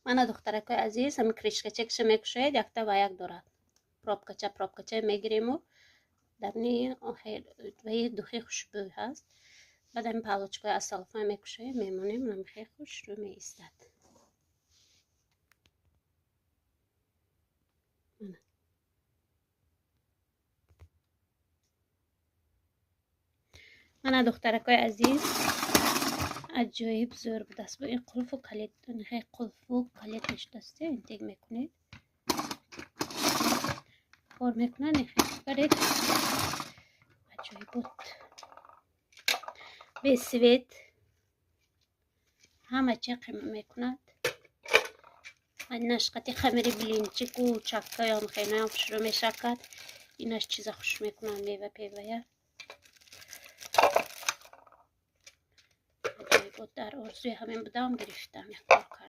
Мана, духтаракои азиз, ҳами крышкачакша мекушоед, якта ва як дорад. Пробкача, пробкача мегириму дарни ваи духи хушбӯй ҳаст. Баъд ҳами палочкаи аз салофан мекушоем, мемонем, намхе хушрӯ меистад. Мана, духтаракои азиз, аҷоиб зӯр будааст. Бо ин қулфу калид, қулфу калид нашудааст, интег мекунед, кор мекунад, баред, аҷоибот, бе свет ҳама чи қима мекунад. Инаш қати хамири блинчику чаккаён хенаён хушрӯ мешакад. Инаш чиза хуш мекунад, мева певая. Дар орзуи ҳамин будам, гирифтам, як кор кардам.